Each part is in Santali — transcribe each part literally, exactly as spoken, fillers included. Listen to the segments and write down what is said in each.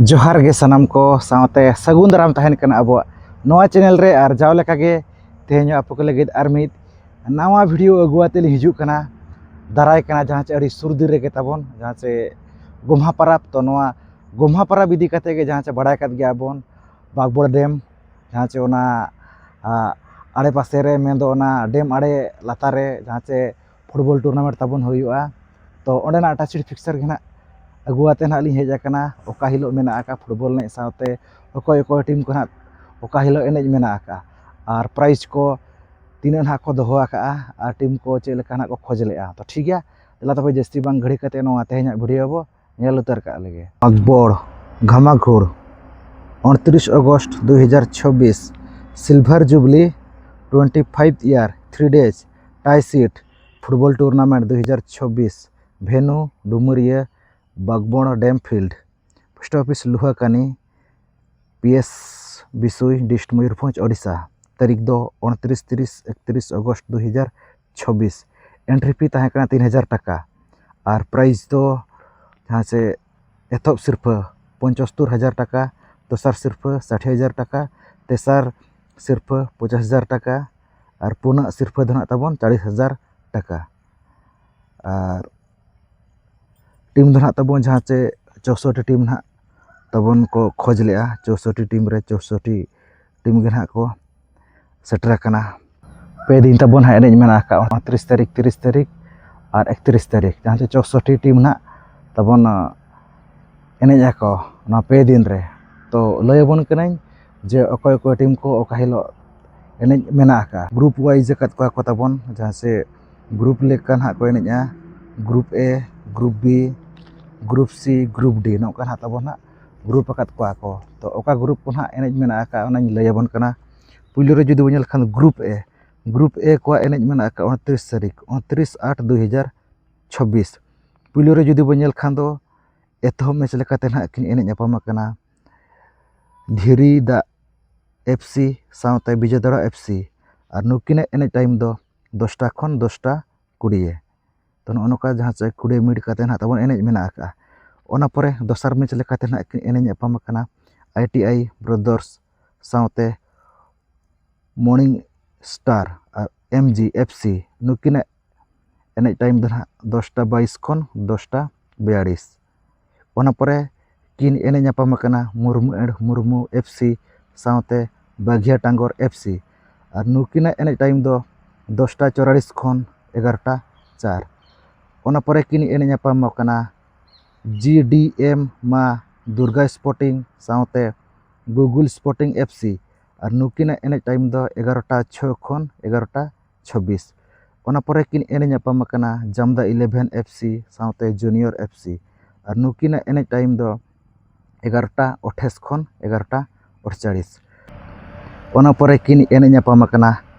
ᱡᱚᱦᱟᱨ ᱜᱮ ᱥᱟᱱᱟᱢ ᱠᱚ, ᱥᱟᱶᱛᱮ ᱥᱟᱹᱜᱩᱱ ᱫᱟᱨᱟᱢ ᱛᱟᱦᱮᱱ ᱠᱟᱱᱟ ᱟᱵᱚᱣᱟᱜ ᱱᱚᱣᱟ ᱪᱮᱱᱮᱞ ᱨᱮ᱾ ᱟᱨ ᱡᱟᱣ ᱞᱮᱠᱟᱜᱮ ᱛᱮᱦᱮᱧ ᱦᱚᱸ ᱟᱯᱮ ᱠᱚ ᱞᱟᱹᱜᱤᱫ ᱟᱨ ᱢᱤᱫ ᱱᱟᱣᱟ ᱵᱷᱤᱰᱤᱭᱳ ᱟᱹᱜᱩ ᱟᱛᱮ ᱞᱤᱧ ᱦᱤᱡᱩᱜ ᱠᱟᱱᱟ᱾ ᱫᱟᱨᱟᱭ ᱠᱟᱱᱟ ᱡᱟᱦᱟᱸ ᱪᱮ ᱟᱹᱰᱤ ᱥᱩᱨ ᱫᱤᱱ ᱨᱮᱜᱮ ᱛᱟᱵᱚᱱ ᱡᱟᱦᱟᱸ ᱪᱮ ᱜᱚᱢᱦᱟ ᱯᱟᱨᱟᱵᱽ᱾ ᱛᱚ ᱱᱚᱣᱟ ᱜᱚᱢᱦᱟ ᱯᱟᱨᱟᱵᱽ ᱤᱫᱤ ᱠᱟᱛᱮ ᱜᱮ ᱡᱟᱦᱟᱸ ᱪᱮ ᱵᱟᱲᱟᱭ ᱠᱟᱫ ᱜᱮᱭᱟ ᱵᱚᱱ, ᱵᱟᱜᱽᱵᱚᱲ ᱰᱮᱢ ᱡᱟᱦᱟᱸ ᱪᱮ ᱚᱱᱟ, ᱟ, ᱟᱲᱮ ᱯᱟᱥᱮ ᱨᱮ, ᱢᱮᱱᱫᱚ ᱚᱱᱟ ᱰᱮᱢ ᱟᱲᱮ ᱞᱟᱛᱟᱨ ᱨᱮ ᱡᱟᱦᱟᱸ ᱪᱮ ᱯᱷᱩᱴᱵᱚᱞ ᱴᱩᱨᱱᱟᱢᱮᱱᱴ ᱛᱟᱵᱚᱱ ᱦᱩᱭᱩᱜᱼᱟ᱾ ᱛᱚ ᱚᱸᱰᱮᱱᱟᱜ ᱟᱴᱟᱥᱤ ᱯᱷᱤᱠᱥᱪᱟᱨ ᱜᱮ ᱱᱟᱜ ᱟᱹᱜᱩ ᱟᱛᱮ ᱱᱟᱜ ᱞᱤᱧ ᱦᱮᱡ ᱟᱠᱟᱱᱟ᱾ ᱚᱠᱟ ᱦᱤᱞᱳᱜ ᱢᱮᱱᱟᱜ ᱟᱠᱟᱫ ᱯᱷᱩᱴᱵᱚᱞ ᱮᱱᱮᱡ ᱥᱟᱶᱛᱮ ᱚᱠᱚᱭ ᱚᱠᱚᱭ ᱴᱤᱢ ᱠᱚ ᱱᱟᱜ ᱚᱠᱟ ᱦᱤᱞᱳᱜ ᱮᱱᱮᱡ ᱢᱮᱱᱟᱜ ᱟᱠᱟᱫ ᱟᱨ ᱯᱨᱟᱭᱤᱡᱽ ᱠᱚ ᱛᱤᱱᱟᱹᱜ ᱱᱟᱜ ᱠᱚ ᱫᱚᱦᱚ ᱟᱠᱟᱫᱼᱟ ᱟᱨ ᱴᱤᱢ ᱠᱚ ᱪᱮᱫ ᱞᱮᱠᱟ ᱱᱟᱜ ᱠᱚ ᱠᱷᱚᱡᱽ ᱞᱮᱫᱼᱟ᱾ ᱛᱚ ᱴᱷᱤᱠ ᱜᱮᱭᱟ, ᱫᱮᱞᱟ ᱛᱚᱵᱮ ᱡᱟᱹᱥᱛᱤ ᱵᱟᱝ ᱜᱷᱟᱹᱲᱤ ᱠᱟᱛᱮ ᱱᱚᱣᱟ ᱛᱮᱦᱮᱧᱟᱜ ᱵᱷᱤᱰᱤᱭᱳ ᱵᱚ ᱧᱮᱞ ᱩᱛᱟᱹᱨ ᱠᱟᱜ ᱞᱮᱜᱮ᱾ ᱟᱠᱵᱚᱲ ᱜᱷᱟᱢᱟᱜᱷᱩᱲ, ᱩᱱᱛᱨᱤᱥ ᱟᱜᱚᱥᱴ ᱫᱩ ᱦᱟᱡᱟᱨ ᱪᱷᱚᱵᱵᱤᱥ, silver jubilee, twenty fifth year, three days, tie sheet football tournament ᱫᱩ ᱦᱟᱡᱟᱨ ᱪᱷᱚᱵᱵᱤᱥ, Bhenu Dumuria, Bagbor dam field, post office Luhakani, P S Bisoi, dist Mayurbhanj, Odisha. ᱛᱟᱹᱨᱤᱠᱷ ᱫᱚ ᱩᱱᱛᱨᱤᱥ ᱛᱤᱨᱤᱥ ᱮᱠᱛᱨᱤᱥ ᱟᱜᱚᱥᱴ ᱫᱩ ᱦᱟᱡᱟᱨ ᱪᱷᱚᱵᱵᱤᱥ᱾ ᱮᱱᱴᱨᱤ ᱯᱷᱤ ᱛᱟᱦᱮᱸ ᱠᱟᱱᱟ ᱛᱤᱱ ᱦᱟᱡᱟᱨ ᱴᱟᱠᱟ ᱟᱨ ᱯᱨᱟᱭᱤᱡᱽ ᱫᱚ ᱡᱟᱦᱟᱸ ᱪᱮ ᱮᱛᱚᱦᱚᱵ ᱥᱤᱨᱯᱷᱟᱹ ᱯᱚᱸᱪᱟᱛᱛᱳᱨ ᱦᱟᱡᱟᱨ ᱴᱟᱠᱟ, ᱫᱚᱥᱟᱨ ᱥᱤᱨᱯᱷᱟᱹ ᱥᱟᱴᱷᱤ ᱦᱟᱡᱟᱨ ᱴᱟᱠᱟ, ᱛᱮᱥᱟᱨ ᱥᱤᱨᱯᱷᱟᱹ ᱯᱚᱸᱪᱟᱥ ᱦᱟᱡᱟᱨ ᱴᱟᱠᱟ ᱟᱨ ᱯᱩᱱᱟᱜ ᱥᱤᱨᱯᱷᱟᱹ ᱫᱚ ᱱᱟᱜ ᱛᱟᱵᱚᱱ ᱪᱟᱞᱤᱥ ᱦᱟᱡᱟᱨ ᱴᱟᱠᱟ᱾ ᱟᱨ ᱴᱤᱢ ᱫᱚ ᱱᱟᱜ ᱛᱟᱵᱚᱱ ᱡᱟᱦᱟᱸ ᱪᱮ ᱪᱳᱥᱚᱴᱴᱤ ᱴᱤᱢ ᱱᱟᱜ ᱛᱟᱵᱚᱱ ᱠᱚ ᱠᱷᱚᱡᱽ ᱞᱮᱜᱼᱟ, ᱪᱳᱥᱚᱴᱴᱤ ᱴᱤᱢ ᱨᱮ ᱪᱳᱥᱚᱴᱴᱤ ᱴᱤᱢ ᱜᱮ ᱱᱟᱜ ᱠᱚ ᱥᱮᱴᱮᱨ ᱟᱠᱟᱱᱟ᱾ ᱯᱮ ᱫᱤᱱ ᱛᱟᱵᱚᱱ ᱦᱟᱸᱜ ᱮᱱᱮᱡ ᱢᱮᱱᱟᱜ ᱟᱠᱟᱫ, ᱩᱱᱛᱨᱤᱥ ᱛᱟᱹᱨᱤᱠᱷ, ᱛᱤᱨᱤᱥ ᱛᱟᱹᱨᱤᱠᱷ ᱟᱨ ᱮᱠᱛᱨᱤᱥ ᱛᱟᱹᱨᱤᱠᱷ, ᱡᱟᱦᱟᱸ ᱪᱮ ᱪᱳᱥᱚᱴᱴᱤ ᱴᱤᱢ ᱱᱟᱜ ᱛᱟᱵᱚᱱ ᱮᱱᱮᱡ ᱟᱠᱚ ᱱᱚᱣᱟ ᱯᱮ ᱫᱤᱱ ᱨᱮ᱾ ᱛᱚ ᱞᱟᱹᱭ ᱟᱵᱚᱱ ᱠᱟᱹᱱᱟᱹᱧ ᱡᱮ ᱚᱠᱚᱭ ᱚᱠᱚᱭ ᱴᱤᱢ ᱠᱚ ᱚᱠᱟ ᱦᱤᱞᱳᱜ ᱮᱱᱮᱡ ᱢᱮᱱᱟᱜ ᱟᱠᱟᱫᱼᱟ᱾ ᱜᱨᱩᱯ ᱣᱟᱭᱤᱡᱽ ᱟᱠᱟᱫ ᱠᱚᱣᱟ ᱠᱚ ᱛᱟᱵᱚᱱ, ᱡᱟᱦᱟᱸ ᱥᱮ ᱜᱨᱩᱯ ᱞᱮᱠᱟ ᱱᱟᱦᱟᱜ ᱠᱚ ᱮᱱᱮᱡᱼᱟ, group A, group B, group C, group D, ᱱᱚᱝᱠᱟ ᱱᱟᱦᱟᱜ ᱛᱟᱵᱚᱱ ᱱᱟᱦᱟᱜ ᱜᱨᱩᱯ ᱟᱠᱟᱫ ᱠᱚᱣᱟ ᱠᱚ᱾ ᱛᱚ ᱚᱠᱟ ᱜᱨᱩᱯ ᱠᱚ ᱱᱟᱦᱟᱜ ᱮᱱᱮᱡ ᱢᱮᱱᱟᱜ ᱟᱠᱟᱫ, ᱚᱱᱟᱧ ᱞᱟᱹᱭ ᱟᱵᱚᱱ ᱠᱟᱱᱟ᱾ ᱯᱩᱭᱞᱩ ᱨᱮ ᱡᱩᱫᱤ ᱵᱚᱱ ᱧᱮᱞ ᱠᱷᱟᱱ ᱜᱨᱩᱯ ᱮ, ᱜᱨᱩᱯ ᱮ ᱠᱚᱣᱟᱜ ᱮᱱᱮᱡ ᱢᱮᱱᱟᱜ ᱟᱠᱟᱫ ᱩᱱᱛᱨᱤᱥ ᱛᱟᱹᱨᱤᱠᱷ, ᱩᱱᱛᱨᱤᱥ ᱟᱴ ᱫᱩ ᱦᱟᱡᱟᱨ ᱪᱷᱚᱵᱵᱤᱥ᱾ ᱯᱩᱭᱞᱩ ᱨᱮ ᱡᱩᱫᱤ ᱵᱚᱱ ᱧᱮᱞ ᱠᱷᱟᱱ ᱫᱚ ᱮᱛᱚᱦᱚᱵ ᱢᱮᱪ ᱞᱮᱠᱟᱛᱮ ᱱᱟᱦᱟᱜ ᱠᱤᱱ ᱮᱱᱮᱡ ᱧᱟᱯᱟᱢ ᱟᱠᱟᱱᱟ ᱫᱷᱤᱨᱤ ᱫᱟᱜ ᱮᱯᱷ ᱥᱤ ᱥᱟᱶᱛᱮ ᱵᱤᱡᱚᱭ ᱫᱟᱲᱟ ᱮᱯᱷ ᱥᱤ᱾ ᱟᱨ ᱱᱩᱠᱤᱱᱟᱜ ᱮᱱᱮᱡ ᱴᱟᱭᱤᱢ ᱫᱚ ᱫᱚᱥᱴᱟ ᱠᱷᱚᱱ ᱫᱚᱥᱴᱟ ᱠᱩᱲᱤᱭᱮ᱾ ᱛᱚ ᱱᱚᱜᱼᱚ ᱱᱚᱝᱠᱟ ᱡᱟᱦᱟᱸ ᱪᱮ ᱠᱩᱲᱤ ᱢᱤᱱᱤᱴ ᱠᱟᱛᱮ ᱱᱟᱦᱟᱜ ᱛᱟᱵᱚᱱ ᱮᱱᱮᱡ ᱢᱮᱱᱟᱜ ᱟᱠᱟᱫᱼᱟ᱾ ᱚᱱᱟ ᱯᱚᱨᱮ ᱫᱚᱥᱟᱨ ᱢᱮᱪ ᱞᱮᱠᱟᱛᱮ ᱱᱟᱦᱟᱜ ᱠᱤᱱ ᱮᱱᱮᱡ ᱧᱟᱯᱟᱢ ᱟᱠᱟᱱᱟ ᱟᱭ ᱴᱤ ᱟᱭ ᱵᱨᱟᱫᱟᱨᱥ ᱥᱟᱶᱛᱮ ᱢᱚᱨᱱᱤᱝ ᱥᱴᱟᱨ ᱟᱨ ᱮᱢ ᱡᱤ ᱮᱯᱷ ᱥᱤ᱾ ᱱᱩᱠᱤᱱᱟᱜ ᱮᱱᱮᱡ ᱴᱟᱭᱤᱢ ᱫᱚ ᱱᱟᱦᱟᱜ ᱫᱚᱥᱴᱟ ᱵᱟᱭᱤᱥ ᱠᱷᱚᱱ ᱫᱚᱥᱴᱟ ᱵᱤᱭᱟᱞᱤᱥ᱾ ᱚᱱᱟ ᱯᱚᱨᱮ ᱠᱤᱱ ᱮᱱᱮᱡ ᱧᱟᱯᱟᱢ ᱟᱠᱟᱱᱟ ᱢᱩᱨᱢᱩ ᱮᱱᱰ ᱢᱩᱨᱢᱩ ᱮᱯᱷ ᱥᱤ ᱥᱟᱶᱛᱮ ᱵᱟᱜᱷᱤᱭᱟ ᱴᱟᱝᱜᱚᱨ ᱮᱯᱷ ᱥᱤ᱾ ᱟᱨ ᱱᱩᱠᱤᱱᱟᱜ ᱮᱱᱮᱡ ᱴᱟᱭᱤᱢ ᱫᱚ ᱫᱚᱥᱴᱟ ᱪᱚᱣᱟᱞᱤᱥ ᱠᱷᱚᱱ ᱮᱜᱟᱨᱚᱴᱟ ᱪᱟᱨ᱾ ᱚᱱᱟ ᱯᱚᱨᱮ ᱠᱤᱱ ᱮᱱᱮᱡ ᱧᱟᱯᱟᱢ ᱟᱠᱟᱱᱟ ᱡᱤ ᱰᱤ ᱮᱢ ᱢᱟ ᱫᱩᱨᱜᱟ ᱥᱯᱳᱨᱴᱤᱝ ᱥᱟᱶᱛᱮ ᱜᱩᱜᱩᱞ ᱥᱯᱳᱨᱴᱤᱝ ᱮᱯᱷ ᱥᱤ᱾ ᱟᱨ ᱱᱩᱠᱤᱱᱟᱜ ᱮᱱᱮᱡ ᱴᱟᱭᱤᱢ ᱫᱚ ᱮᱜᱟᱨᱚᱴᱟ ᱪᱷᱚ ᱠᱷᱚᱱ ᱮᱜᱟᱨᱚᱴᱟ ᱪᱷᱚᱵᱵᱤᱥ᱾ ᱚᱱᱟ ᱯᱚᱨᱮ ᱠᱤᱱ ᱮᱱᱮᱡ ᱧᱟᱯᱟᱢ ᱟᱠᱟᱱᱟ ᱡᱟᱢᱫᱟ ᱤᱞᱮᱵᱷᱮᱱ ᱮᱯᱷ ᱥᱤ ᱥᱟᱶᱛᱮ ᱡᱩᱱᱤᱭᱚᱨ ᱮᱯᱷ ᱥᱤ᱾ ᱟᱨ ᱱᱩᱠᱤᱱᱟᱜ ᱮᱱᱮᱡ ᱴᱟᱭᱤᱢ ᱫᱚ ᱮᱜᱟᱨᱚᱴᱟ ᱟᱴᱷᱟᱥ ᱠᱷᱚᱱ ᱮᱜᱟᱨᱚᱴᱟ ᱟᱴᱪᱟᱞᱤᱥ᱾ ᱚᱱᱟ ᱯᱚᱨᱮ ᱠᱤᱱ ᱮᱱᱮᱡ ᱧᱟᱯᱟᱢ ᱟᱠᱟᱱᱟ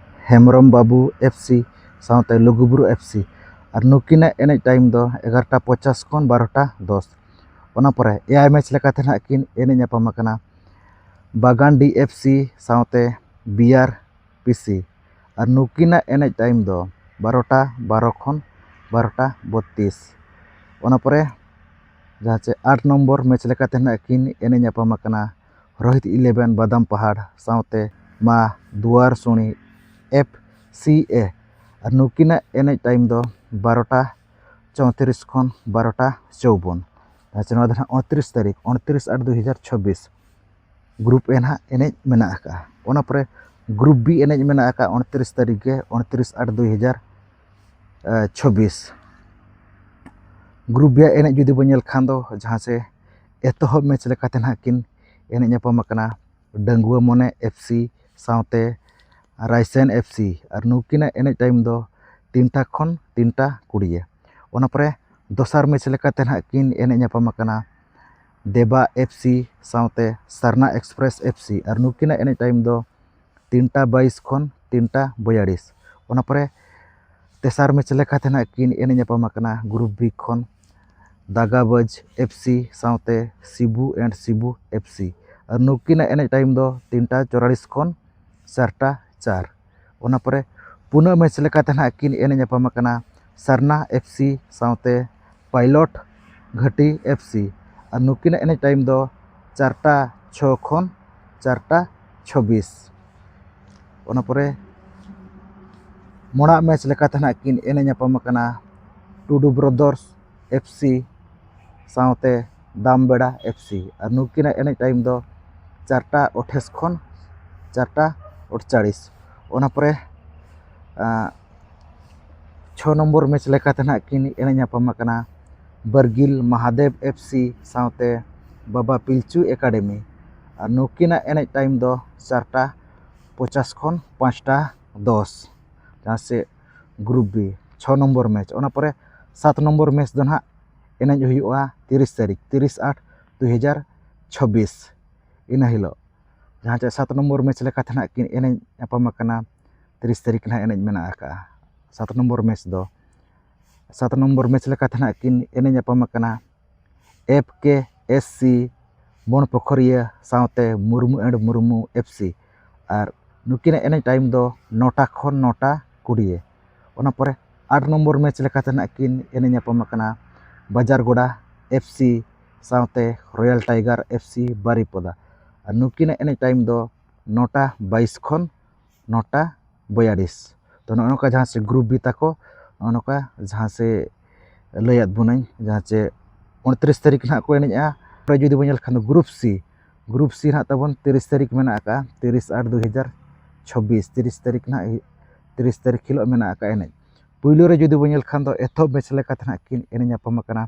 ᱦᱮᱢᱵᱨᱚᱢ ᱵᱟᱹᱵᱩ ᱮᱯᱷ ᱥᱤ ᱥᱟᱶᱛᱮ ᱞᱩᱜᱩᱵᱩᱨᱩ ᱮᱯᱷ ᱥᱤ᱾ ᱟᱨ ᱱᱩᱠᱤᱱᱟᱜ ᱮᱱᱮᱡ ᱴᱟᱭᱤᱢ ᱫᱚ ᱮᱜᱟᱨᱚᱴᱟ ᱯᱚᱧᱪᱟᱥ ᱠᱷᱚᱱ ᱵᱟᱨᱚᱴᱟ ᱫᱚᱥ᱾ ᱚᱱᱟ ᱯᱚᱨᱮ ᱮᱭᱟᱭ ᱢᱮᱪ ᱞᱮᱠᱟᱛᱮ ᱱᱟᱦᱟᱜ ᱠᱤᱱ ᱮᱱᱮᱡ ᱧᱟᱯᱟᱢ ᱟᱠᱟᱱᱟ ᱵᱟᱜᱟᱱᱰᱤ ᱮᱯᱷ ᱥᱤ ᱥᱟᱶᱛᱮ ᱵᱤ ᱟᱨ ᱯᱤ ᱥᱤ᱾ ᱟᱨ ᱱᱩᱠᱤᱱᱟᱜ ᱮᱱᱮᱡ ᱴᱟᱭᱤᱢ ᱫᱚ ᱵᱟᱨᱚᱴᱟ ᱵᱟᱨᱚ ᱠᱷᱚᱱ ᱵᱟᱨᱚᱴᱟ ᱵᱚᱛᱛᱤᱥ᱾ ᱚᱱᱟ ᱯᱚᱨᱮ ᱡᱟᱦᱟᱸ ᱪᱮ ᱟᱴ ᱱᱚᱢᱵᱚᱨ ᱢᱮᱪ ᱞᱮᱠᱟᱛᱮ ᱱᱟᱦᱟᱜ ᱠᱤᱱ ᱮᱱᱮᱡ ᱧᱟᱯᱟᱢ ᱟᱠᱟᱱᱟ ᱨᱳᱦᱤᱛ ᱤᱞᱮᱵᱷᱮᱱ ᱵᱟᱫᱟᱢ ᱯᱟᱦᱟᱲ ᱥᱟᱶᱛᱮ ᱢᱟ ᱫᱩᱣᱟᱨ ᱥᱩᱬᱤ ᱮᱯᱷ ᱥᱤ ᱮ᱾ ᱟᱨ ᱱᱩᱠᱤᱱᱟᱜ ᱮᱱᱮᱡ ᱴᱟᱭᱤᱢ ᱫᱚ ᱵᱟᱨᱚᱴᱟ ᱪᱳᱭᱛᱨᱤᱥ ᱠᱷᱚᱱ ᱵᱟᱨᱚᱴᱟ ᱪᱚᱣᱵᱚᱱ᱾ ᱟᱪᱪᱷᱟ, ᱱᱚᱣᱟ ᱫᱚ ᱱᱟᱦᱟᱜ ᱩᱱᱛᱨᱤᱥ ᱛᱟᱹᱨᱤᱠᱷ, ᱩᱱᱛᱨᱤᱥ ᱟᱴ ᱫᱩᱭ ᱦᱟᱡᱟᱨ ᱪᱷᱚᱵᱵᱤᱥ᱾ ᱜᱨᱩᱯ ᱮ ᱱᱟᱦᱟᱜ ᱮᱱᱮᱡ ᱢᱮᱱᱟᱜ ᱟᱠᱟᱫᱼᱟ᱾ ᱚᱱᱟ ᱯᱚᱨᱮ ᱜᱨᱩᱯ ᱵᱤ ᱮᱱᱮᱡ ᱢᱮᱱᱟᱜ ᱟᱠᱟᱫᱼᱟ ᱩᱱᱛᱨᱤᱥ ᱛᱟᱹᱨᱤᱠᱷ ᱜᱮ, ᱩᱱᱛᱨᱤᱥ ᱟᱴ ᱫᱩᱭ ᱦᱟᱡᱟᱨ ᱪᱷᱚᱵᱵᱤᱥ᱾ ᱜᱨᱩᱯ ᱵᱤ ᱟᱜ ᱮᱱᱮᱡ ᱡᱩᱫᱤ ᱵᱚᱱ ᱧᱮᱞ ᱠᱷᱟᱱ ᱫᱚ ᱡᱟᱦᱟᱸ ᱥᱮ ᱮᱛᱚᱦᱚᱵ ᱢᱮᱪ ᱞᱮᱠᱟᱛᱮ ᱱᱟᱦᱟᱜ ᱠᱤᱱ ᱮᱱᱮᱡ ᱧᱟᱯᱟᱢ ᱟᱠᱟᱱᱟ ᱰᱟᱺᱜᱩᱣᱟᱹ ᱢᱚᱱᱮ ᱮᱯᱷ ᱥᱤ ᱥᱟᱶᱛᱮ ᱨᱟᱭᱥᱮᱱ ᱮᱯᱷ ᱥᱤ᱾ ᱟᱨ ᱱᱩᱠᱤᱱᱟᱜ ᱮᱱᱮᱡ ᱴᱟᱭᱤᱢ ᱫᱚ ᱛᱤᱱᱴᱟ ᱠᱷᱚᱱ ᱛᱤᱱᱴᱟ ᱠᱩᱲᱤᱭᱟᱹ᱾ ᱚᱱᱟ ᱯᱚᱨᱮ ᱫᱚᱥᱟᱨ ᱢᱮᱪ ᱞᱮᱠᱟᱛᱮ ᱱᱟᱦᱟᱜ ᱠᱤᱱ ᱮᱱᱮᱡ ᱧᱟᱯᱟᱢ ᱟᱠᱟᱱᱟ ᱫᱮᱵᱟ ᱮᱯᱷ ᱥᱤ ᱥᱟᱶᱛᱮ ᱥᱟᱨᱱᱟ ᱮᱠᱥᱯᱨᱮᱥ ᱮᱯᱷ ᱥᱤ᱾ ᱟᱨ ᱱᱩᱠᱤᱱᱟᱜ ᱮᱱᱮᱡ ᱴᱟᱭᱤᱢ ᱫᱚ ᱛᱤᱱᱴᱟ ᱵᱟᱭᱤᱥ ᱠᱷᱚᱱ ᱛᱤᱱᱴᱟ ᱵᱚᱭᱟᱞᱤᱥ᱾ ᱚᱱᱟ ᱯᱚᱨᱮ ᱛᱮᱥᱟᱨ ᱢᱮᱪ ᱞᱮᱠᱟᱛᱮ ᱱᱟᱦᱟᱜ ᱠᱤᱱ ᱮᱱᱮᱡ ᱧᱟᱯᱟᱢ ᱟᱠᱟᱱᱟ ᱜᱨᱩᱯ ᱵᱤ ᱠᱷᱚᱱ ᱫᱟᱜᱟᱵᱟᱡᱽ ᱮᱯᱷ ᱥᱤ ᱥᱟᱶᱛᱮ ᱥᱤᱵᱩ ᱮᱱᱰ ᱥᱤᱵᱩ ᱮᱯᱷ ᱥᱤ᱾ ᱟᱨ ᱱᱩᱠᱤᱱᱟᱜ ᱮᱱᱮᱡ ᱴᱟᱭᱤᱢ ᱫᱚ ᱛᱤᱱᱴᱟ ᱪᱚᱣᱟᱞᱤᱥ ᱠᱷᱚᱱ ᱪᱟᱨᱴᱟ ᱪᱟᱨ᱾ ᱚᱱᱟ ᱯᱚᱨᱮ ᱯᱩᱱᱟᱹᱜ ᱢᱮᱪ ᱞᱮᱠᱟᱛᱮ ᱱᱟᱦᱟᱜ ᱠᱤᱱ ᱮᱱᱮᱡ ᱧᱟᱯᱟᱢ ᱟᱠᱟᱱᱟ ᱥᱟᱨᱱᱟ ᱮᱯᱷ ᱥᱤ ᱥᱟᱶᱛᱮ ᱯᱟᱭᱞᱚᱴ ᱜᱷᱟᱹᱴᱤ ᱮᱯᱷ ᱥᱤ᱾ ᱟᱨ ᱱᱩᱠᱤᱱᱟᱜ ᱮᱱᱮᱡ ᱴᱟᱭᱤᱢ ᱫᱚ ᱪᱟᱨᱴᱟ ᱪᱷᱚ ᱠᱷᱚᱱ ᱪᱟᱨᱴᱟ ᱪᱷᱚᱵᱤᱥ᱾ ᱚᱱᱟ ᱯᱚᱨᱮ ᱢᱚᱲᱟ ᱢᱮᱪ ᱞᱮᱠᱟᱛᱮ ᱱᱟᱦᱟᱜ ᱠᱤᱱ ᱮᱱᱮᱡ ᱧᱟᱯᱟᱢ ᱟᱠᱟᱱᱟ ᱴᱩᱰᱩ ᱵᱨᱚᱫᱟᱨᱥ ᱮᱯᱷ ᱥᱤ ᱥᱟᱶᱛᱮ ᱫᱟᱢᱵᱮᱲᱟ ᱮᱯᱷ ᱥᱤ᱾ ᱟᱨ ᱱᱩᱠᱤᱱᱟᱜ ᱮᱱᱮᱡ ᱴᱟᱭᱤᱢ ᱫᱚ ᱪᱟᱨᱴᱟ ᱟᱴᱷᱟᱥ ᱠᱷᱚᱱ ᱪᱟᱨᱴᱟ ᱟᱴᱪᱟᱲᱤᱥ᱾ ᱚᱱᱟ ᱯᱚᱨᱮ ᱟᱸ, ᱪᱷᱚ ᱱᱚᱢᱵᱚᱨ ᱢᱮᱪ ᱞᱮᱠᱟᱛᱮ ᱱᱟᱦᱟᱜ ᱠᱤᱱ ᱮᱱᱮᱡ ᱧᱟᱯᱟᱢ ᱟᱠᱟᱱᱟ ᱵᱟᱨᱜᱤᱞ ᱢᱟᱦᱟᱫᱮᱵ ᱮᱯᱷ ᱥᱤ ᱥᱟᱶᱛᱮ ᱵᱟᱵᱟ ᱯᱤᱞᱪᱩ ᱮᱠᱟᱰᱮᱢᱤ᱾ ᱟᱨ ᱱᱩᱠᱤᱱᱟᱜ ᱮᱱᱮᱡ ᱴᱟᱭᱤᱢ ᱫᱚ ᱪᱟᱨᱴᱟ ᱯᱚᱪᱟᱥ ᱠᱷᱚᱱ ᱯᱟᱸᱪᱴᱟ ᱫᱚᱥ, ᱡᱟᱦᱟᱸ ᱥᱮ ᱜᱨᱩᱯ ᱵᱤ ᱪᱷᱚ ᱱᱚᱢᱵᱚᱨ ᱢᱮᱪ᱾ ᱚᱱᱟ ᱯᱚᱨᱮ ᱥᱟᱛ ᱱᱚᱢᱵᱚᱨ ᱢᱮᱪ ᱫᱚ ᱱᱟᱦᱟᱜ ᱮᱱᱮᱡ ᱦᱩᱭᱩᱜᱼᱟ ᱛᱤᱨᱤᱥ ᱛᱟᱹᱨᱤᱠᱷ, ᱛᱤᱨᱤᱥ ᱟᱴ ᱫᱩ ᱦᱟᱡᱟᱨ ᱪᱷᱟᱵᱵᱤᱥ, ᱤᱱᱟᱹ ᱦᱤᱞᱳᱜ, ᱡᱟᱦᱟᱸ ᱪᱮ ᱥᱟᱛ ᱱᱚᱢᱵᱚᱨ ᱢᱮᱪ ᱞᱮᱠᱟᱛᱮ ᱱᱟᱦᱟᱜ ᱠᱤᱱ ᱮᱱᱮᱡ ᱧᱟᱯᱟᱢ ᱟᱠᱟᱱᱟ᱾ ᱛᱤᱨᱤᱥ ᱛᱟᱹᱨᱤᱠᱷ ᱱᱟᱦᱟᱜ ᱮᱱᱮᱡ ᱢᱮᱱᱟᱜ ᱟᱠᱟᱫᱼᱟ ᱥᱟᱛ ᱱᱚᱢᱵᱚᱨ ᱢᱮᱪ ᱫᱚ᱾ ᱥᱟᱛ ᱱᱚᱢᱵᱚᱨ ᱢᱮᱪ ᱞᱮᱠᱟᱛᱮ ᱱᱟᱦᱟᱜ ᱠᱤᱱ ᱮᱱᱮᱡ ᱧᱟᱯᱟᱢ ᱟᱠᱟᱱᱟ ᱮᱯᱷ ᱠᱮ ᱮᱥ ᱥᱤ ᱵᱚᱱ ᱯᱩᱠᱷᱩᱨᱤᱭᱟᱹ ᱥᱟᱶᱛᱮ Murmu and Murmu F C. ᱟᱨ ᱱᱩᱠᱤᱱᱟᱜ ᱮᱱᱮᱡ ᱴᱟᱭᱤᱢ ᱫᱚ ᱱᱚᱴᱟ ᱠᱷᱚᱱ ᱱᱚᱴᱟ ᱠᱩᱲᱤᱭᱮ᱾ ᱚᱱᱟ ᱯᱚᱨᱮ ᱟᱴ ᱱᱚᱢᱵᱚᱨ ᱢᱮᱪ ᱞᱮᱠᱟᱛᱮ ᱱᱟᱦᱟᱜ ᱠᱤᱱ ᱮᱱᱮᱡ ᱧᱟᱯᱟᱢ ᱟᱠᱟᱱᱟ ᱵᱟᱡᱟᱨᱜᱚᱰᱟ ᱮᱯᱷ ᱥᱤ ᱥᱟᱶᱛᱮ ᱨᱚᱭᱟᱞ ᱴᱟᱭᱜᱟᱨ ᱮᱯᱷ ᱥᱤ ᱵᱟᱨᱤᱯᱚᱫᱟ᱾ ᱟᱨ ᱱᱩᱠᱤᱱᱟᱜ ᱮᱱᱮᱡ ᱴᱟᱭᱤᱢ ᱫᱚ ᱱᱚᱴᱟ ᱵᱟᱭᱤᱥ ᱠᱷᱚᱱ ᱱᱚᱴᱟ ᱵᱚᱭᱟᱞᱤᱥ᱾ ᱛᱚ, ᱱᱚᱜᱼᱚ ᱱᱚᱝᱠᱟ ᱡᱟᱦᱟᱸ ᱥᱮ ᱜᱨᱩᱯ ᱵᱤ ᱛᱟᱠᱚ, ᱱᱚᱜᱼᱚ ᱱᱚᱝᱠᱟ ᱡᱟᱦᱟᱸ ᱥᱮ ᱞᱟᱹᱭᱟᱫ ᱵᱚᱱᱟᱹᱧ, ᱡᱟᱦᱟᱸ ᱪᱮ ᱩᱱᱛᱨᱤᱥ ᱛᱟᱹᱨᱤᱠᱷ ᱱᱟᱦᱟᱜ ᱠᱚ ᱮᱱᱮᱡᱼᱟ᱾ ᱛᱟᱨᱯᱚᱨᱮ ᱡᱩᱫᱤ ᱵᱚᱱ ᱧᱮᱞ ᱠᱷᱟᱱ ᱫᱚ ᱜᱨᱩᱯ ᱥᱤ, ᱜᱨᱩᱯ ᱥᱤ ᱱᱟᱦᱟᱜ ᱛᱟᱵᱚᱱ ᱛᱤᱨᱤᱥ ᱛᱟᱹᱨᱤᱠᱷ ᱢᱮᱱᱟᱜ ᱟᱠᱟᱫᱼᱟ, ᱛᱤᱨᱤᱥ ᱟᱴ ᱫᱩ ᱦᱟᱡᱟᱨ ᱪᱷᱟᱵᱵᱤᱥ, ᱛᱤᱨᱤᱥ ᱛᱟᱹᱨᱤᱠᱷ ᱱᱟᱦᱟᱜ, ᱛᱤᱨᱤᱥ ᱛᱟᱹᱨᱤᱠᱷ ᱦᱤᱞᱳᱜ ᱢᱮᱱᱟᱜ ᱟᱠᱟᱫᱼᱟ ᱮᱱᱮᱡ᱾ ᱯᱩᱭᱞᱩ ᱨᱮ ᱡᱩᱫᱤ ᱵᱚᱱ ᱧᱮᱞ ᱠᱷᱟᱱ ᱫᱚ ᱮᱛᱚᱦᱚᱵ ᱢᱮᱪ ᱞᱮᱠᱟᱛᱮ ᱱᱟᱦᱟᱜ ᱠᱤᱱ ᱮᱱᱮᱡ ᱧᱟᱯᱟᱢ ᱟᱠᱟᱱᱟ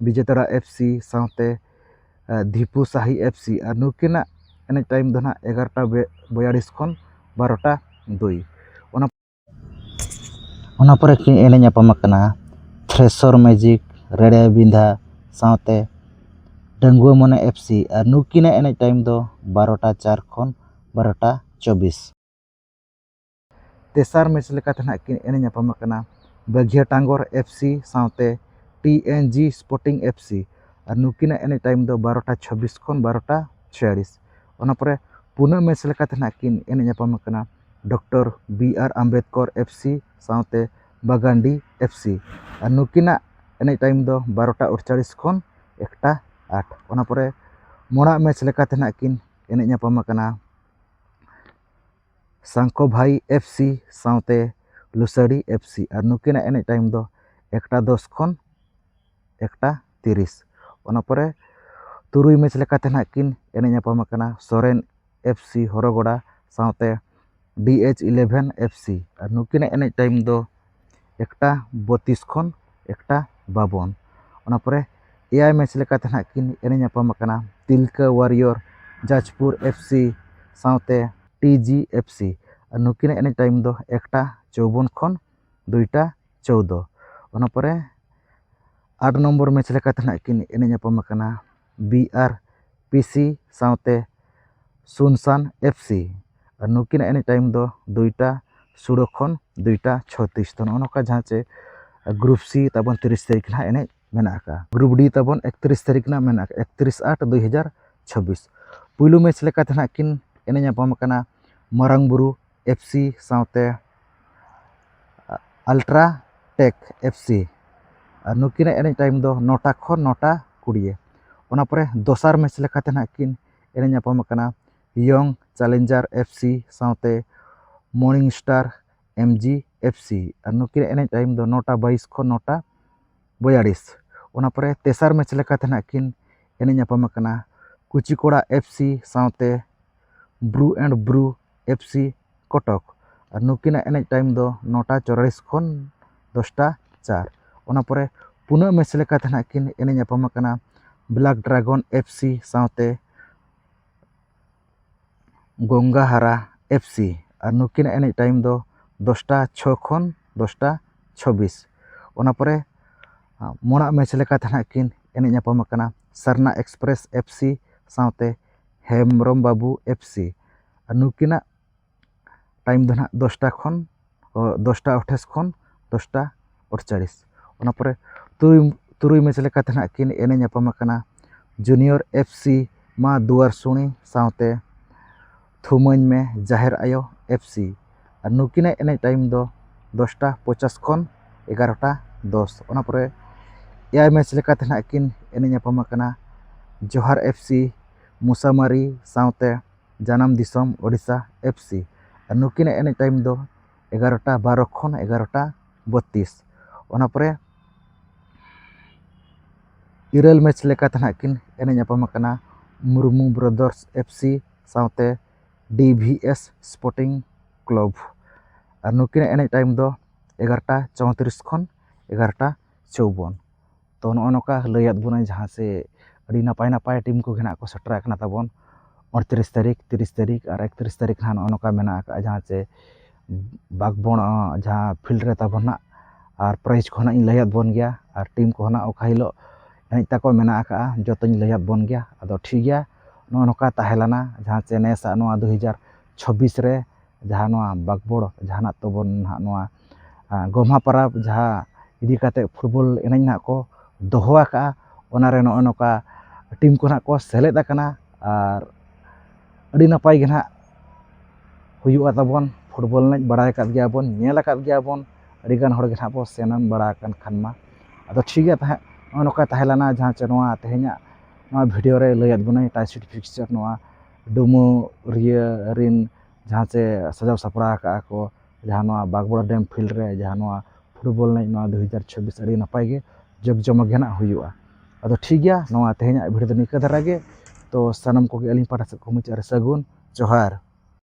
ᱵᱤᱡᱮᱛᱟᱲᱟ ᱮᱯᱷ ᱥᱤ ᱥᱟᱶᱛᱮ ᱟᱸ, ᱫᱷᱤᱯᱩ ᱥᱟᱦᱤ ᱮᱯᱷ ᱥᱤ᱾ ᱟᱨ ᱱᱩᱠᱤᱱᱟᱜ ᱮᱱᱮᱡ ᱴᱟᱭᱤᱢ ᱫᱚ ᱱᱟᱦᱟᱜ ᱮᱜᱟᱨᱚᱴᱟ ᱵᱮ-, ᱵᱚᱭᱟᱞᱤᱥ ᱠᱷᱚᱱ ᱵᱟᱨᱚᱴᱟ ᱫᱩᱭ᱾ ᱚᱱᱟ, ᱚᱱᱟ ᱯᱚᱨᱮ ᱠᱤᱱ ᱮᱱᱮᱡ ᱧᱟᱯᱟᱢ ᱟᱠᱟᱱᱟ ᱛᱷᱨᱮᱥᱚᱨ ᱢᱮᱡᱤᱠ, ᱨᱮᱲᱮ ᱵᱤᱸᱫᱷᱟ ᱥᱟᱶᱛᱮ ᱰᱟᱺᱜᱩᱣᱟᱹ ᱢᱚᱱᱮ ᱮᱯᱷ ᱥᱤ᱾ ᱟᱨ ᱱᱩᱠᱤᱱᱟᱜ ᱮᱱᱮᱡ ᱴᱟᱭᱤᱢ ᱫᱚ ᱵᱟᱨᱚᱴᱟ ᱪᱟᱨ ᱠᱷᱚᱱ ᱵᱟᱨᱚᱴᱟ ᱪᱚᱵᱵᱤᱥ᱾ ᱛᱮᱥᱟᱨ ᱢᱮᱪ ᱞᱮᱠᱟᱛᱮ ᱱᱟᱦᱟᱜ ᱠᱤᱱ ᱮᱱᱮᱡ ᱧᱟᱯᱟᱢ ᱟᱠᱟᱱᱟ ᱵᱟᱹᱜᱷᱤᱭᱟᱹ ᱴᱟᱝᱜᱚᱨ ᱮᱯᱷ ᱥᱤ ᱥᱟᱶᱛᱮ ᱴᱤ ᱮᱱ ᱡᱤ ᱥᱯᱳᱨᱴᱤᱝ ᱮᱯᱷ ᱥᱤ᱾ ᱟᱨ ᱱᱩᱠᱤᱱᱟᱜ ᱮᱱᱮᱡ ᱴᱟᱭᱤᱢ ᱫᱚ ᱵᱟᱨᱚᱴᱟ ᱪᱷᱟᱵᱵᱤᱥ ᱠᱷᱚᱱ ᱵᱟᱨᱚᱴᱟ ᱪᱷᱤᱭᱟᱞᱤᱥ᱾ ᱚᱱᱟ ᱯᱚᱨᱮ ᱯᱩᱱᱟᱹᱜ ᱢᱮᱪ ᱞᱮᱠᱟᱛᱮ ᱱᱟᱦᱟᱜ ᱠᱤᱱ ᱮᱱᱮᱡ ᱧᱟᱯᱟᱢ ᱟᱠᱟᱱᱟ doctor B R Ambedkar F C ᱥᱟᱶᱛᱮ ᱵᱟᱜᱟᱱᱰᱤ ᱮᱯᱷ ᱥᱤ᱾ ᱟᱨ ᱱᱩᱠᱤᱱᱟᱜ ᱮᱱᱮᱡ ᱴᱟᱭᱤᱢ ᱫᱚ ᱵᱟᱨᱚᱴᱟ ᱟᱴᱪᱚᱞᱞᱤᱥ ᱠᱷᱚᱱ ᱮᱠᱴᱟ ᱟᱴ᱾ ᱚᱱᱟ ᱯᱚᱨᱮ ᱢᱚᱲᱟᱜ ᱢᱮᱪ ᱞᱮᱠᱟᱛᱮ ᱱᱟᱦᱟᱜ ᱠᱤᱱ ᱮᱱᱮᱡ ᱧᱟᱯᱟᱢ ᱟᱠᱟᱱᱟ ᱥᱟᱝᱠᱷᱚ ᱵᱷᱟᱭ ᱮᱯᱷ ᱥᱤ ᱥᱟᱶᱛᱮ ᱞᱩᱥᱟᱹᱲᱤ ᱮᱯᱷ ᱥᱤ, ᱟᱨ ᱱᱩᱠᱤᱱᱟᱜ ᱮᱱᱮᱡ ᱴᱟᱭᱤᱢ ᱫᱚ ᱮᱠᱴᱟ ᱫᱚᱥ ᱠᱷᱚᱱ ᱮᱠᱴᱟ ᱛᱤᱨᱤᱥ᱾ ᱚᱱᱟ ᱯᱚᱨᱮ ᱛᱩᱨᱩᱭ ᱢᱮᱪ ᱞᱮᱠᱟᱛᱮ ᱱᱟᱦᱟᱜ ᱠᱤᱱ ᱮᱱᱮᱡ ᱧᱟᱯᱟᱢ ᱟᱠᱟᱱᱟ ᱥᱚᱨᱮᱱ ᱮᱯᱷ ᱥᱤ ᱦᱚᱨᱚᱜᱚᱰᱟ ᱥᱟᱶᱛᱮ ᱰᱤ ᱮᱭᱤᱪ ᱤᱞᱮᱵᱷᱮᱱ ᱮᱯᱷ ᱥᱤ, ᱟᱨ ᱱᱩᱠᱤᱱᱟᱜ ᱮᱱᱮᱡ ᱴᱟᱭᱤᱢ ᱫᱚ ᱮᱠᱴᱟ ᱵᱚᱛᱤᱥ ᱠᱷᱚᱱ ᱮᱠᱴᱟ ᱵᱟᱵᱚᱱ᱾ ᱚᱱᱟ ᱯᱚᱨᱮ ᱮᱭᱟᱭ ᱢᱮᱪ ᱞᱮᱠᱟᱛᱮ ᱱᱟᱦᱟᱜ ᱠᱤᱱ ᱮᱱᱮᱡ ᱧᱟᱯᱟᱢ ᱟᱠᱟᱱᱟ ᱛᱤᱞᱠᱟᱹ ᱣᱟᱨᱤᱭᱚᱨ ᱡᱟᱡᱽᱯᱩᱨ ᱮᱯᱷ ᱥᱤ ᱥᱟᱶᱛᱮ ᱴᱤ ᱡᱤ ᱮᱯᱷ ᱥᱤ, ᱟᱨ ᱱᱩᱠᱤᱱᱟᱜ ᱮᱱᱮᱡ ᱴᱟᱭᱤᱢ ᱫᱚ ᱮᱠᱴᱟ ᱪᱳᱣᱵᱚᱱ ᱠᱷᱚᱱ ᱫᱩᱭᱴᱟ ᱪᱳᱣᱫᱚ᱾ ᱚᱱᱟ ᱯᱚᱨᱮ ᱟᱴ ᱱᱚᱢᱵᱚᱨ ᱢᱮᱪ ᱞᱮᱠᱟᱛᱮ ᱱᱟᱦᱟᱜ ᱠᱤᱱ ᱮᱱᱮᱡ ᱧᱟᱯᱟᱢ ᱟᱠᱟᱱᱟ ᱵᱤ ᱟᱨ ᱯᱤ ᱥᱤ ᱥᱟᱶᱛᱮ ᱥᱩᱱᱥᱟᱱ ᱮᱯᱷ ᱥᱤ, ᱟᱨ ᱱᱩᱠᱤᱱᱟᱜ ᱮᱱᱮᱡ ᱴᱟᱭᱤᱢ ᱫᱚ ᱫᱩᱭᱴᱟ ᱥᱩᱲᱟᱹ ᱠᱷᱚᱱ ᱫᱩᱭᱴᱟ ᱪᱷᱚᱛᱤᱥ᱾ ᱛᱚ, ᱱᱚᱜᱼᱚ ᱱᱚᱝᱠᱟ ᱡᱟᱦᱟᱸ ᱪᱮ ᱜᱨᱩᱯ ᱥᱤ ᱛᱟᱵᱚᱱ ᱛᱤᱨᱤᱥ ᱛᱟᱹᱨᱤᱠᱷ ᱱᱟᱦᱟᱜ ᱮᱱᱮᱡ ᱢᱮᱱᱟᱜ ᱟᱠᱟᱫᱼᱟ᱾ ᱜᱨᱩᱯ ᱰᱤ ᱛᱟᱵᱚᱱ ᱮᱠᱛᱨᱤᱥ ᱛᱟᱹᱨᱤᱠᱷ ᱱᱟᱦᱟᱜ ᱢᱮᱱᱟᱜ ᱟᱠᱟᱫᱼᱟ, ᱮᱠᱛᱨᱤᱥ ᱟᱴ ᱫᱩᱭ ᱦᱟᱡᱟᱨ ᱪᱷᱟᱵᱵᱤᱥ᱾ ᱯᱩᱭᱞᱩ ᱢᱮᱪ ᱞᱮᱠᱟᱛᱮ ᱱᱟᱦᱟᱜ ᱠᱤᱱ ᱮᱱᱮᱡ ᱧᱟᱯᱟᱢ ᱟᱠᱟᱱᱟ ᱢᱟᱨᱟᱝ ᱵᱩᱨᱩ ᱮᱯᱷ ᱥᱤ ᱥᱟᱶᱛᱮ ᱟᱞᱴᱨᱟ ᱴᱮᱠ ᱮᱯᱷ ᱥᱤ, ᱟᱨ ᱱᱩᱠᱤᱱᱟᱜ ᱮᱱᱮᱡ ᱴᱟᱭᱤᱢ ᱫᱚ ᱱᱚᱴᱟ ᱠᱷᱚᱱ ᱱᱚᱴᱟ ᱠᱩᱲᱤᱭᱟᱹ᱾ ᱚᱱᱟ ᱯᱚᱨᱮ ᱫᱚᱥᱟᱨ ᱢᱮᱪ ᱞᱮᱠᱟᱛᱮ ᱱᱟᱦᱟᱜ ᱠᱤᱱ ᱮᱱᱮᱡ ᱧᱟᱯᱟᱢ ᱟᱠᱟᱱᱟ ᱭᱚᱝ ᱪᱮᱞᱮᱧᱡᱟᱨ ᱮᱯᱷ ᱥᱤ ᱥᱟᱶᱛᱮ ᱢᱚᱨᱱᱤᱝ ᱥᱴᱟᱨ ᱮᱢ ᱡᱤ ᱮᱯᱷ ᱥᱤ, ᱟᱨ ᱱᱩᱠᱤᱱᱟᱜ ᱮᱱᱮᱡ ᱴᱟᱭᱤᱢ ᱫᱚ ᱱᱚᱴᱟ ᱵᱟᱭᱤᱥ ᱠᱷᱚᱱ ᱱᱚᱴᱟ ᱵᱚᱭᱟᱞᱤᱥ᱾ ᱚᱱᱟ ᱯᱚᱨᱮ ᱛᱮᱥᱟᱨ ᱢᱮᱪ ᱞᱮᱠᱟᱛᱮ ᱱᱟᱦᱟᱜ ᱠᱤᱱ ᱮᱱᱮᱡ ᱧᱟᱯᱟᱢ ᱟᱠᱟᱱᱟ ᱠᱩᱪᱤᱠᱚᱲᱟ ᱮᱯᱷ ᱥᱤ ᱥᱟᱶᱛᱮ ᱵᱨᱩ ᱮᱱᱰ ᱵᱨᱩ ᱮᱯᱷ ᱥᱤ ᱠᱚᱴᱚᱠ, ᱟᱨ ᱱᱩᱠᱤᱱᱟᱜ ᱮᱱᱮᱡ ᱴᱟᱭᱤᱢ ᱫᱚ ᱱᱚᱴᱟ ᱪᱚᱨᱟᱞᱤᱥ ᱠᱷᱚᱱ ᱫᱚᱥᱴᱟ ᱪᱟᱨ᱾ ᱚᱱᱟ ᱯᱚᱨᱮ ᱯᱩᱱᱟᱹᱜ ᱢᱮᱪ ᱞᱮᱠᱟᱛᱮ ᱱᱟᱦᱟᱜ ᱠᱤᱱ ᱮᱱᱮᱡ ᱧᱟᱯᱟᱢ ᱟᱠᱟᱱᱟ ᱵᱞᱮᱠ ᱰᱨᱟᱜᱚᱱ ᱮᱯᱷ ᱥᱤ ᱥᱟᱶᱛᱮ ᱜᱚᱝᱜᱟᱦᱟᱨᱟ ᱮᱯᱷ ᱥᱤ, ᱟᱨ ᱱᱩᱠᱤᱱᱟᱜ ᱮᱱᱮᱡ ᱴᱟᱭᱤᱢ ᱫᱚ ᱫᱚᱥᱴᱟ ᱪᱷᱚ ᱠᱷᱚᱱ ᱫᱚᱥᱴᱟ ᱪᱷᱚᱵᱤᱥ᱾ ᱚᱱᱟ ᱯᱚᱨᱮ, ᱟ, ᱢᱚᱲᱟᱜ ᱢᱮᱪ ᱞᱮᱠᱟᱛᱮ ᱱᱟᱦᱟᱜ ᱠᱤᱱ ᱮᱱᱮᱡ ᱧᱟᱯᱟᱢ ᱟᱠᱟᱱᱟ ᱥᱟᱨᱱᱟ ᱮᱠᱥᱯᱨᱮᱥ ᱮᱯᱷ ᱥᱤ ᱥᱟᱶᱛᱮ ᱦᱮᱢᱵᱨᱚᱢ ᱵᱟᱹᱵᱩ ᱮᱯᱷ ᱥᱤ, ᱟᱨ ᱱᱩᱠᱤᱱᱟᱜ ᱴᱟᱭᱤᱢ ᱫᱚ ᱱᱟᱦᱟᱜ ᱫᱚᱥᱴᱟ ᱠᱷᱚᱱ, ᱚ, ᱫᱚᱥᱴᱟ ᱟᱴᱷᱟᱥ ᱠᱷᱚᱱ ᱫᱚᱥᱴᱟ ᱟᱴᱪᱚᱞᱞᱤᱥ᱾ ᱚᱱᱟ ᱯᱚᱨᱮ ᱛᱩᱨᱩᱭ, ᱛᱩᱨᱩᱭ ᱢᱮᱪ ᱞᱮᱠᱟᱛᱮ ᱱᱟᱦᱟᱜ ᱠᱤᱱ ᱮᱱᱮᱡ ᱧᱟᱯᱟᱢ ᱟᱠᱟᱱᱟ ᱡᱩᱱᱤᱭᱚᱨ ᱮᱯᱷ ᱥᱤ ᱢᱟ ᱫᱩᱣᱟᱨ ᱥᱩᱬᱤ ᱥᱟᱶᱛᱮ ᱛᱷᱩᱢᱟᱹᱧ ᱢᱮ ᱡᱟᱦᱮᱨ ᱟᱭᱳ ᱮᱯᱷ ᱥᱤ, ᱟᱨ ᱱᱩᱠᱤᱱᱟᱜ ᱮᱱᱮᱡ ᱴᱟᱭᱤᱢ ᱫᱚ ᱫᱚᱥᱴᱟ ᱯᱚᱪᱟᱥ ᱠᱷᱚᱱ ᱮᱜᱟᱨᱚᱴᱟ ᱫᱚᱥ᱾ ᱚᱱᱟ ᱯᱚᱨᱮ ᱮᱭᱟᱭ ᱢᱮᱪ ᱞᱮᱠᱟᱛᱮ ᱱᱟᱦᱟᱜ ᱠᱤᱱ ᱮᱱᱮᱡ ᱧᱟᱯᱟᱢ ᱟᱠᱟᱱᱟ ᱡᱚᱦᱟᱨ ᱮᱯᱷ ᱥᱤ ᱢᱩᱥᱟᱢᱟᱨᱤ ᱥᱟᱶᱛᱮ ᱡᱟᱱᱟᱢ ᱫᱤᱥᱚᱢ ᱳᱰᱤᱥᱟ ᱮᱯᱷ ᱥᱤ᱾ ᱟᱨ ᱱᱩᱠᱤᱱᱟᱜ ᱮᱱᱮᱡ ᱴᱟᱭᱤᱢ ᱫᱚ ᱮᱜᱟᱨᱚᱴᱟ ᱵᱟᱨᱚ ᱠᱷᱚᱱ ᱮᱜᱟᱨᱚᱴᱟ ᱵᱚᱛᱛᱤᱥ᱾ ᱚᱱᱟ ᱯᱚᱨᱮ ᱤᱨᱟᱹᱞ ᱢᱮᱪ ᱞᱮᱠᱟᱛᱮ ᱱᱟᱦᱟᱜ ᱠᱤᱱ ᱮᱱᱮᱡ ᱧᱟᱯᱟᱢ ᱟᱠᱟᱱᱟ ᱢᱩᱨᱢᱩ ᱵᱨᱟᱫᱟᱨᱥ ᱮᱯᱷ ᱥᱤ ᱥᱟᱶᱛᱮ ᱰᱤ ᱵᱷᱤ ᱮᱥ ᱥᱯᱳᱨᱴᱤᱝ ᱠᱞᱟᱵᱽ᱾ ᱟᱨ ᱱᱩᱠᱤᱱᱟᱜ ᱮᱱᱮᱡ ᱴᱟᱭᱤᱢ ᱫᱚ ᱮᱜᱟᱨᱚᱴᱟ ᱪᱳᱭᱛᱨᱤᱥ ᱠᱷᱚᱱ ᱮᱜᱟᱨᱚᱴᱟ ᱪᱚᱣᱵᱚᱱ᱾ ᱛᱚ ᱱᱚᱜᱼᱚ ᱱᱚᱝᱠᱟ ᱞᱟᱹᱭᱟᱫ ᱵᱚᱱᱟᱭ ᱡᱟᱦᱟᱸ ᱥᱮ ᱟᱹᱰᱤ ᱱᱟᱯᱟᱭ ᱱᱟᱯᱟᱭ ᱴᱤᱢ ᱠᱚᱜᱮ ᱱᱟᱦᱟᱜ ᱠᱚ ᱥᱮᱴᱮᱨ ᱟᱠᱟᱱᱟ ᱛᱟᱵᱚᱱ᱾ ᱩᱱᱛᱨᱤᱥ ᱛᱟᱹᱨᱤᱠᱷ, ᱛᱤᱨᱤᱥ ᱛᱟᱹᱨᱤᱠᱷ ᱟᱨ ᱮᱠᱛᱨᱤᱥ ᱛᱟᱹᱨᱤᱠᱷ ᱱᱟᱦᱟᱜ ᱱᱚᱜᱼᱚ ᱱᱚᱝᱠᱟ ᱢᱮᱱᱟᱜ ᱟᱠᱟᱫᱼᱟ, ᱡᱟᱦᱟᱸ ᱪᱮ ᱵᱟᱜᱽᱵᱚᱲ, ᱟᱸ, ᱡᱟᱦᱟᱸ ᱯᱷᱤᱞᱰ ᱨᱮ ᱛᱟᱵᱚᱱ ᱱᱟᱦᱟᱜ᱾ ᱟᱨ ᱯᱨᱟᱭᱤᱡᱽ ᱠᱚᱦᱚᱸ ᱱᱟᱦᱟᱜ ᱤᱧ ᱞᱟᱹᱭᱟᱫ ᱵᱚᱱ ᱜᱮᱭᱟ, ᱟᱨ ᱴᱤᱢ ᱠᱚᱦᱚᱸ ᱱᱟᱦᱟᱜ ᱚᱠᱟ ᱦᱤᱞᱳᱜ ᱮᱱᱮᱡ ᱛᱟᱠᱚ ᱢᱮᱱᱟᱜ ᱟᱠᱟᱫᱼᱟ, ᱡᱚᱛᱚᱧ ᱞᱟᱹᱭᱟᱫ ᱵᱚᱱ ᱜᱮᱭᱟ᱾ ᱟᱫᱚ ᱴᱷᱤᱠ ᱜᱮᱭᱟ, ᱱᱚᱜᱼᱚ ᱱᱚᱝᱠᱟ ᱛᱟᱦᱮᱸ ᱞᱮᱱᱟ ᱡᱟᱦᱟᱸ ᱪᱮ ᱱᱮᱥᱟᱜ ᱱᱚᱣᱟ ᱫᱩ ᱦᱟᱡᱟᱨ ᱪᱷᱚᱵᱵᱤᱥ ᱨᱮ ᱡᱟᱦᱟᱸ ᱱᱚᱣᱟ ᱵᱟᱜᱽᱵᱚᱲ ᱡᱟᱦᱟᱱᱟᱜ ᱛᱟᱵᱚᱱ ᱱᱟᱦᱟᱜ ᱱᱚᱣᱟ, ᱟᱸ, ᱜᱚᱢᱦᱟ ᱯᱚᱨᱚᱵᱽ ᱡᱟᱦᱟᱸ ᱤᱫᱤ ᱠᱟᱛᱮ ᱯᱷᱩᱴᱵᱚᱞ ᱮᱱᱮᱡ ᱱᱟᱦᱟᱜ ᱠᱚ ᱫᱚᱦᱚ ᱟᱠᱟᱫᱼᱟ, ᱚᱱᱟᱨᱮ ᱱᱚᱜᱼᱚ ᱱᱚᱝᱠᱟ ᱴᱤᱢ ᱠᱚ ᱱᱟᱦᱟᱜ ᱠᱚ ᱥᱮᱞᱮᱫ ᱟᱠᱟᱱᱟ᱾ ᱟᱨ ᱟᱹᱰᱤ ᱱᱟᱯᱟᱭ ᱜᱮ ᱱᱟᱦᱟᱜ ᱦᱩᱭᱩᱜᱼᱟ ᱛᱟᱵᱚᱱ᱾ ᱯᱷᱩᱴᱵᱚᱞ ᱮᱱᱮᱡ ᱵᱟᱲᱟᱭ ᱟᱠᱟᱫ ᱜᱮᱭᱟ ᱵᱚᱱ, ᱧᱮᱞ ᱟᱠᱟᱫ ᱜᱮᱭᱟ ᱵᱚᱱ, ᱟᱹᱰᱤ ᱜᱟᱱ ᱦᱚᱲ ᱜᱮ ᱱᱟᱦᱟᱜ ᱵᱚ ᱥᱮᱱ ᱵᱟᱲᱟ ᱟᱠᱟᱱ ᱠᱷᱟᱱ ᱢᱟ᱾ ᱟᱫᱚ ᱴᱷᱤᱠ ᱜᱮᱭᱟ ᱛᱟᱦᱮᱸᱫ, ᱱᱚᱜᱼᱚ ᱱᱚᱝᱠᱟ ᱛᱟᱦᱮᱸ ᱞᱮᱱᱟ ᱡᱟᱦᱟᱸ ᱪᱮ ᱱᱚᱣᱟ ᱛᱮᱦᱮᱧᱟᱜ ᱱᱚᱣᱟ ᱵᱷᱤᱰᱤᱭᱳ ᱨᱮ ᱞᱟᱹᱭᱟᱫ ᱵᱚᱱᱟᱭ ᱴᱟᱭ ᱥᱤᱴ ᱯᱷᱤᱠᱥᱪᱟᱨ ᱱᱚᱣᱟ ᱰᱩᱢᱩᱨᱤᱭᱟᱹ ᱨᱤᱱ ᱡᱟᱦᱟᱸ ᱪᱮ ᱥᱟᱡᱟᱣ ᱥᱟᱯᱲᱟᱣ ᱟᱠᱟᱫᱼᱟ ᱠᱚ, ᱡᱟᱦᱟᱸ ᱱᱚᱣᱟ ᱵᱟᱜᱽᱵᱚᱲ ᱰᱮᱢ ᱯᱷᱤᱞᱰ ᱨᱮ ᱡᱟᱦᱟᱸ ᱱᱚᱣᱟ ᱯᱷᱩᱴᱵᱚᱞ ᱮᱱᱮᱡ ᱱᱚᱣᱟ ᱫᱩ ᱦᱟᱡᱟᱨ ᱪᱷᱚᱵᱵᱤᱥ ᱟᱹᱰᱤ ᱱᱟᱯᱟᱭ ᱜᱮ ᱡᱚᱜᱽ ᱡᱚᱢᱚᱠ ᱜᱮ ᱱᱟᱜ ᱦᱩᱭᱩᱜᱼᱟ᱾ ᱟᱫᱚ ᱴᱷᱤᱠ ᱜᱮᱭᱟ, ᱱᱚᱣᱟ ᱛᱮᱦᱮᱧᱟᱜ ᱵᱷᱤᱰᱤᱭᱳ ᱫᱚ ᱱᱤᱝᱠᱟᱹ ᱫᱷᱟᱨᱟ ᱜᱮ᱾ ᱛᱚ ᱥᱟᱱᱟᱢ ᱠᱚᱜᱮ ᱟᱹᱞᱤᱧ ᱯᱟᱦᱴᱟ ᱥᱮᱫ ᱠᱷᱚᱱ ᱢᱩᱪᱟᱹᱫ ᱨᱮ ᱥᱟᱹᱜᱩᱱ ᱡᱚᱦᱟᱨ᱾